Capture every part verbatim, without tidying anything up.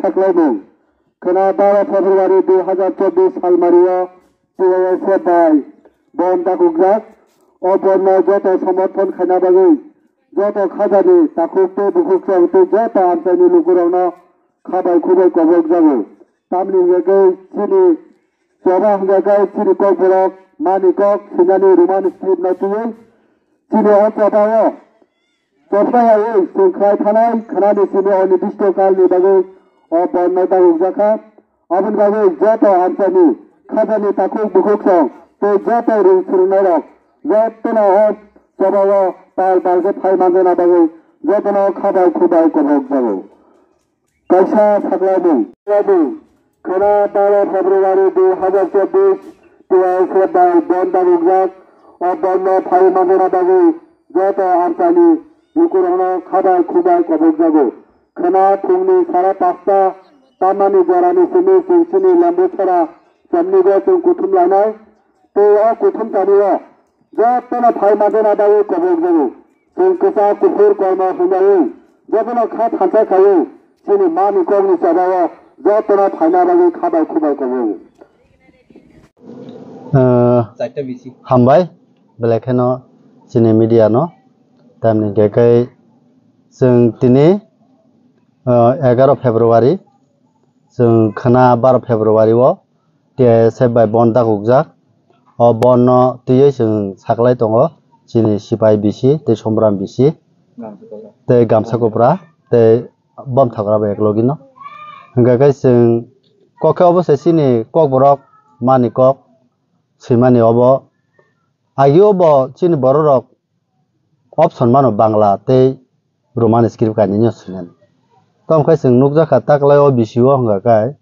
Saklaimung. Khwna baro February dui hazar chobbish salmario T I S F bai bon dakukjak. O bonno joto somorthon khaina bagwi joto khajani takhuk tei bukhuk chwng tei joto amchaini lukurokno khabai khubai kobokjago. Tamni hwnkhe chini choba hwnkhe chini kokborok mani kok sinani Roman script no twiwi chini o choba o Chosna yaui chwng khlai thanai khwnani simi o nidisto kalni bagwi o bonno dakukjakha. Aboni bagwi joto amchaini khajani takhuk bukhuk song tei joto rwng swrwngnairok jotono o chobao pal pal khe phai manjana bagwi jotono khabai khubai kobokjago. Kaisa saklaimung. Khwna baro February dui hazar chobbish T I S F bai bon dakukjak. O bonno phai manjana bagwi joto amchaini lukurokno khabai khubai kobokjago. Khwna phungni sara pasta tamani jorani simi chwng chini Lambuchara chomnigo chwng kuthum lainai. Tei o kuthum tanio jotono phai manjana bagwi kobokjago. Chwng kwchak kuphur kormo hwnjaui jotono kha thansa khaiwi chini mani kokni chobao jotono phaina bagwi khabai khubai kobo. Ah, hambai, belai kheno chini media no. Tamni hwnkhe kai chwng tini, ah, egaroh February, chwng khwna baroh February o T I S F bai bon dakukjak. O bon no twiwi chwng saklai tongo chini sipai bisi tei sombram bisi tei gamsa kopra tei bomthagra bai eklogi no. Hwnkhe khe chwng kok khe obo se chini kokborok mani kok swimani obo. Agio bo chini bororok option mano Bangla tei Roman script kainwino swinani. Tamo khe chwng nukjakha taklai o bisi o hwnkha khe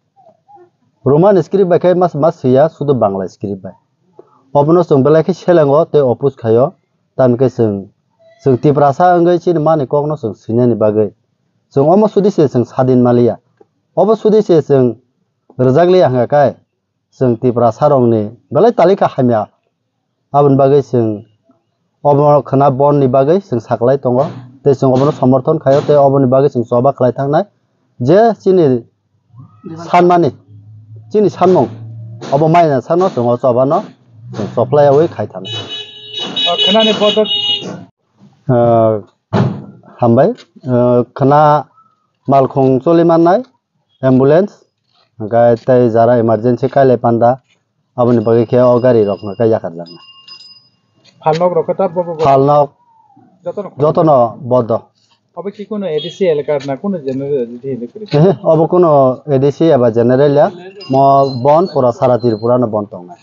Roman script bai khe mas mas swiya sudu Bangla script bai. Obono chwng belai khe selengo tei oppose khaio. Tamni khe chwng, chwng Tiprasa wngwi chini mani kokno chwng swinani bagwi chwng omo sudi se chwng sadin maliya. Obo sudi se chwng rwjakliya hwnkha khe chwng Tiprasa rokni belai talika hamya. Aboni bagwi chwng obo khwna bonni bagwi chwng saklai tongo, tei chwng obono somorthon khaio, tei oboni bagwi chwng choba khlai thangnai je chini sanmani, chini sanmung obo maina sano chwng o chobano chwng choplaiyaui khai thangna. O khwnani bodol. Ah, hambai, ah, khwna malkhung choli mannai, ambulance, hwnkhe tei jara emergency kailai panda, aboni bagwi khe o gari rok hwnkhe yakarjaknai. Phalnok rok khe ta bo, bo, bo. Phalnok jotono khulum. Jotono bodo. Obo ki kuno A D C elaka na kuno general A D C hinwi kwrwi? Ehe, obo kuno A D C eba general ya, mo bon pura sara Tripura no bon tongnai.